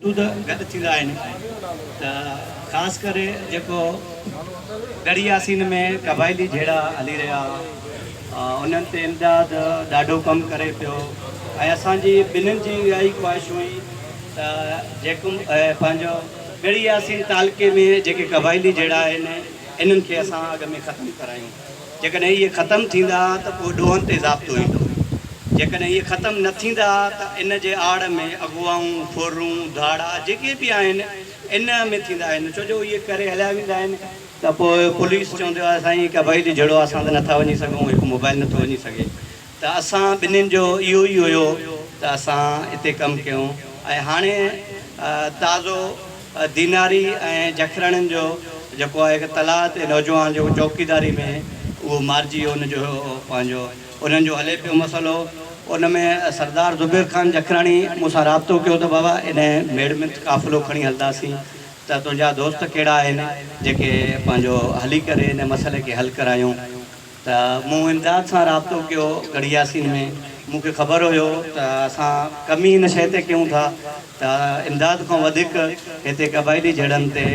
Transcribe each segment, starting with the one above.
حدود گڏ ٿيندا آهن ته خاص ڪري جيڪو ڳڙهي ياسين ۾ قبائلي جهيڙا هلي رهيا ها انهن تي امداد ڏاڍو ڪم ڪري پيو ۽ اسان جي ٻنهين جي اها ئي خواهش هئي ته جيڪو پنهنجو ڳڙهي ياسين تعلقي ۾ جيڪي قبائلي جهيڙا آهن انهن کي اسان اڳ ۾ ختم ڪرايون. جيڪڏهن اهي ختم ٿيندا ته پوء ڏوهن تي ضابطو ايندو. جيڪڏهن اهي ختم نه ٿيندا ته ان جي آڙ ۾ اغوائون، ڦرون، ڌاڙا جيڪي به آهن ان ۾ ٿيندا آهن ڇو جو اهي ڪري هليا ويندا آهن ته پوء پوليس چوندي آهي سائين قبائلي جهيڙو آهي اسان ته نٿا وڃي سگهون هڪ موبائل نٿو وڃي سگهي ته اسان ٻنهين جو اهو ئي هيو ته اسان اتي ڪم ڪيون ۽ هاڻي تازو ديناري ۽ جکراڻين جو جيڪو آهي هڪ تلاء تي نوجوان جيڪو چوڪيداري ۾ اهو مارجي ويو ان جو پنهنجو انهن جو هلي پيو مسئلو ان ۾ سردار زبير خان جکراڻي مون سان رابطو ڪيو ته بابا ان ميڙ منٿ قافلو کڻي هلنداسين ته تنهنجا دوست ڪهڙا آهن جيڪي پنهنجو هلي ڪري ان مسئلي کي حل ڪرايون. ته مون امداد سان رابطو ڪيو ڳڙهي ياسين ۾ مون کي خبر هيو ته اسان ڪم ئي هن شيء تي ڪيون ٿا ته امداد کان وڌيڪ هتي قبائلي جهيڙن تي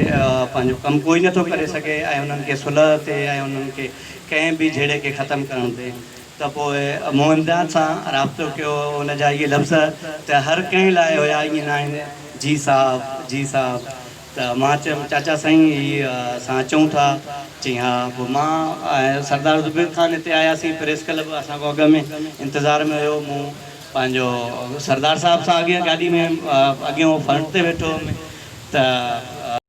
پنهنجو ڪم ڪوئي نٿو ڪري سگهي ۽ انهن کي صلح تي ۽ انهن کي ڪنهن به جهيڙي کي ختم ڪرڻ تي ته پوء مون امداد سان رابطو ڪيو ان جا اهي لفظ ته هر ڪنهن لاء هيا ائين ناهن جي صاحب جي صاحب ته مان چيم چاچا سائين هي اسان اچون ٿا، چيائين ها، پوء مان ۽ سردار زبير خان هتي آياسين پريس ڪلب اسان کان اڳ ۾ انتظار ۾ هيو، مون پنهنجو سردار صاحب سان اڳيان گاڏي ۾ اڳيون فرنٽ تي ويٺو هيم ته.